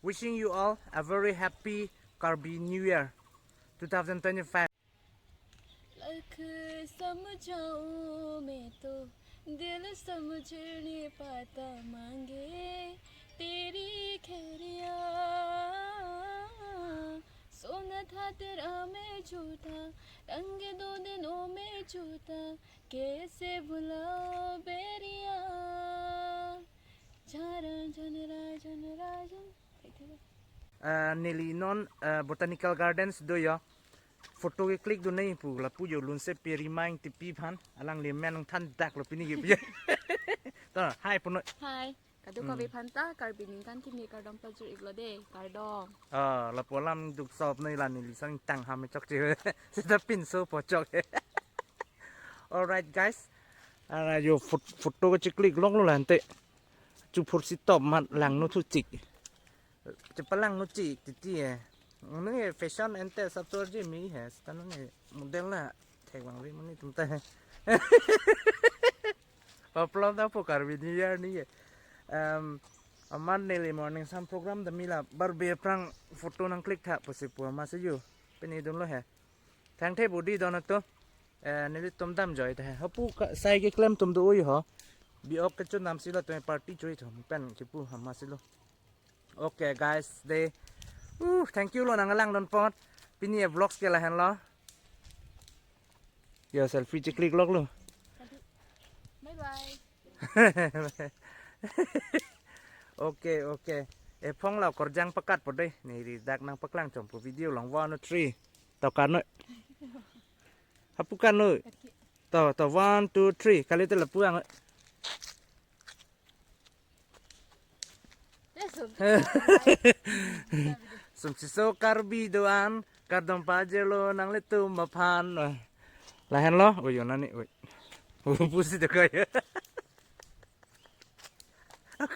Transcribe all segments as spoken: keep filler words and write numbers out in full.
Wishing you all a very happy Karbi New Year two thousand twenty-five. लख समझाऊं मैं तो दिल समझ नहीं पाता मांगे तेरी खैरिया। सोना था तेरा मैं झूठा, रंग दो दिनों में झूठा, कैसे भुलाओ बेरिया। झारा झनरा झनरा झन। Ah, neli non, ah, Botanical Gardens do yo. Photo ke click do nai pu lapu yo lunse pe rimang tipi phan alangli men nangthan dak lo pini ke pi. To, hi puno. Hi. Kadokave aphanta Karbi ningkan kimi kardom pajir-iklo de, kardom. Ah, lapu alam duk sop nai la neli sang tang ham chokche. Seta pinso po chok. All right, guys. Ara yo phot-, photo ke chiklik long lo lante. Chuphur si top mat langno thuchik. Chepalangno chik titi eh. Nung eh fashion ente saptor je mi he. Seta nung eh model la thek bang ri mani tumta he. Paplom ta po Karbi New Year ni eh. Um, aman neli morning sun program da mila barbe prang photo nang click tha pusi pu ama se yo. Pini dunlo he. Thangthe budi donato. Eh, nelitum damjoi the. Hapu ka, sai keklem atum do-oi ho. Bi-ok kechun nam silo tum party choi tho. Pen kipu ama silo. Okay, guys, de. Uh, thank you lo nang langdun apot. Pini e vlogs ke lahenlo. Yo, selfie chiklik lok lo. Bye bye. Okay, okay. Ephong la korjang pakat po de. Neli dak nangpaklang chompo video long one, two, three. To kano. Hapu kano. To, to, one, two, three. Kali te lapu ang. Sumsi so Karbi do-an, kardom pajirlo nanglitum aphan. Lahenlo, oi, yo nani, oi. Pusi de kaya.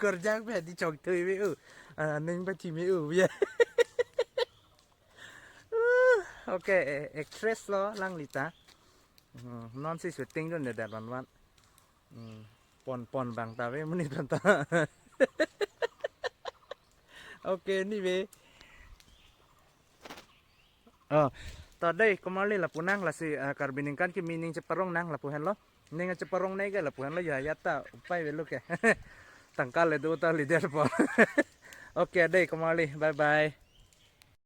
Korjang pe di chok thui ve u. Ah, ning pa thi me u ya. Uh, okay, eh, actress lo langli ta. Hmm, non si shooting dun de dat wan wan. Hmm, pon pon bang ta ve monit anta. Okay, anyway. Oh, to dei, komarli lapu nang lasi, ah, Karbi ningkan kimi ning cheparong nang lapu henlo. Ning cheparong nai ke lapu henlo ya, ya ta upai velo ke. Tangka le do ta leader po. Okay, dei, komarli. Bye bye.